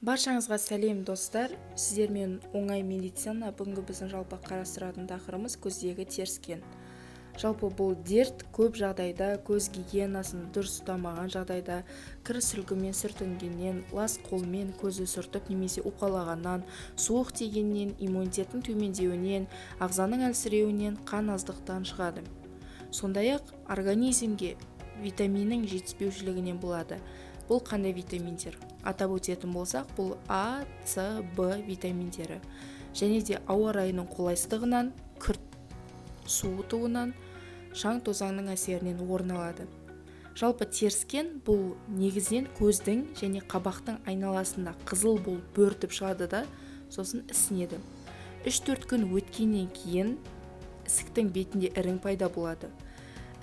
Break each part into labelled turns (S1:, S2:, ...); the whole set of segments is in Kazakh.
S1: Баршаңызға сәлем, достар! Сіздермен «Оңай медицина». Бүгінгі біздің жалпы қарастыратын тақырыбымыз – көздегі теріскен. Жалпы бұл дерт көп жағдайда көз гигиенасын дұрыс ұстамаған жағдайда, кір сүлгімен сүртінгеннен, лас қолмен көзді сүртіп немесе уқалағаннан, суық тигеннен, иммунитеттің төмендеуінен, ағзаның әлсіреуінен, қан аздықтан шығады. Сондай-ақ организмге витаминнің жетіспеушілігінен болады. Бұл қандай витаминдер? Атап өтетін болсақ, бұл А, С, Б витаминдері. Және де ауа райының қолайсыздығынан, күрт суытуынан, шаң тозаңның әсерінен орын алады. Жалпы теріскен бұл негізінен көздің және қабақтың айналасында қызыл болып бөртіп шығады да, сосын ісінеді. 3-4 күн өткеннен кейін ісіктің бетінде ірің пайда болады.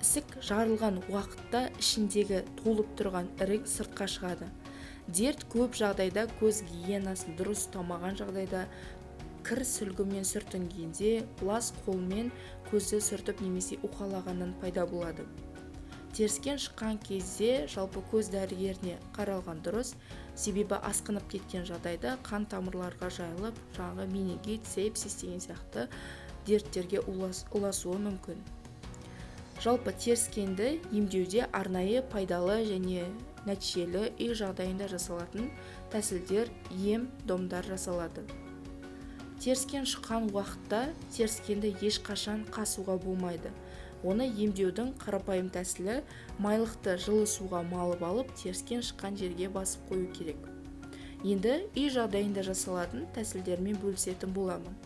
S1: Ісік жарылған уақытта ішіндегі толып тұрған ірің сыртқа шығады. Дерт көп жағдайда көз гигиенасын дұрыс ұстамаған жағдайда, кір сүлгімен сүртінгенде, лас қолмен көзді сүртіп немесе уқалағаннан пайда болады. Теріскен шыққан кезде жалпы көз дәрігеріне қаралған дұрыс, себебі асқынып кеткен жағдайда қан тамырларға жайылып, жаңағы менингит, сепсис деген сияқты дерттерге ұласуы мүмкін. Жалпы теріскенді емдеуде арнайы пайдалы және нәтижелі үй жағдайында жасалатын тәсілдер, ем домдар жасалады. Теріскен шыққан уақытта теріскенді ешқашан қасуға болмайды. Оны емдеудің қарапайым тәсілі: майлықты жылы суға малып алып, теріскен шыққан жерге басып қою керек. Енді үй жағдайында жасалатын тәсілдермен бөлісетін боламын.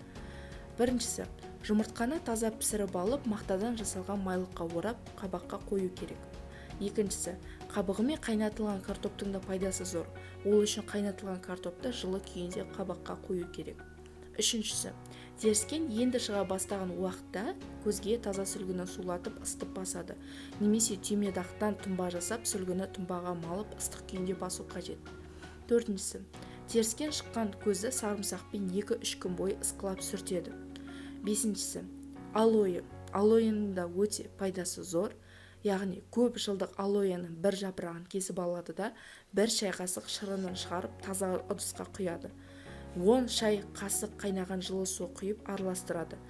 S1: Біріншісі: жұмыртқаны таза пісіріп алып, мақтадан жасалған майлыққа орап, қабаққа қою керек. Екіншісі: қабығымен қайнатылған картоптың да пайдасы зор. Ол үшін қайнатылған картопты жылы күйінде қабаққа қою керек. Үшіншісі: теріскен енді шыға бастаған уақытта көзге таза сүлгіні сулатып, ысытып басады немесе түймедақтан тұнба жасап, сүлгіні тұнбаға малып, ыстық күйінде басу қажет. Төртіншісі: теріскен шыққан көзді сарымсақпен 2-3 күн бойы ысқылап сүртеді. Бесіншісі: алоэ. Алоэның да өте пайдасы зор, яғни көп жылдық алоэның бір жапырағын кесіп алады да, 1 шай қасық шырынын шығарып, таза ыдысқа құяды. 10 шай қасық қайнаған жылы су құйып, араластырады.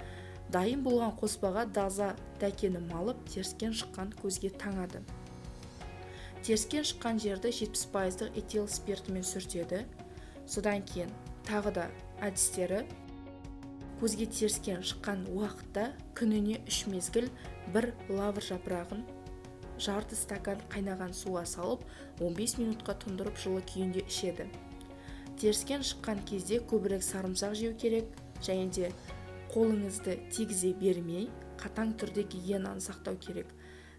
S1: Дайын болған қоспаға таза дәкені малып, теріскен шыққан көзге таңады. Теріскен шыққан жерді 70 пайыздық этил спиртімен сүртеді. Содан кейін тағы да әдістері: көзге теріскен шыққан уақытта күніне үш мезгіл бір лавр жапырағын жарты стакан қайнаған суға салып, 15 минутқа тұндырып, жылы күйінде ішеді. Теріскен шыққан кезде көбірек сарымсақ жеу керек және де қолыңызды тигізе бермей, қатаң түрде гигиенаны сақтау керек.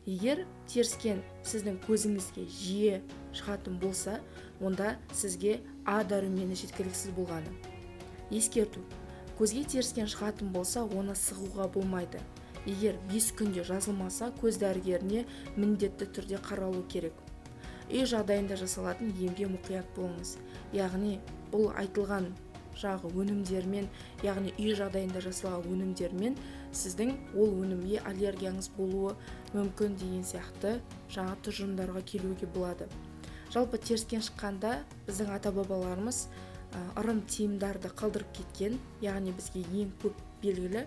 S1: Егер теріскен сіздің көзіңізге жиі шығатын болса, онда сізге А дәрумені жеткіліксіз болғаны. Ескерту: көзге теріскен шығатын болса, оны сығуға болмайды. Егер 5 күнде жазылмаса, көз дәрігеріне міндетті түрде қаралу керек. Үй жағдайында жасалатын емге мұқият болыңыз, яғни бұл айтылған жағы өнімдермен, яғни үй жағдайында жасалған өнімдермен сіздің ол өнімге аллергияңыз болуы мүмкін деген сияқты жаңа тұжырымдарға келуге болады. Жалпы теріскен шыққанда біздің ата бабаларымыз ырым тыйымдарды қалдырып кеткен. Яғни бізге ең көп белгілі: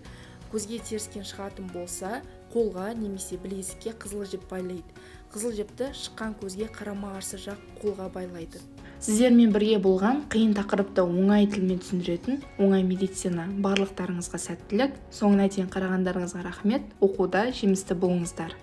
S1: көзге теріскен шығатын болса, қолға немесе білезікке қызыл жіп байлайды. Қызыл жіпті шыққан көзге қарама қарсы жақ қолға байлайды. Сіздермен бірге болған, қиын тақырыпты оңай тілмен түсіндіретін «Оңай медицина». Барлықтарыңызға сәттілік! Соңына дейін қарағандарыңызға рахмет! Оқуда жемісті болыңыздар!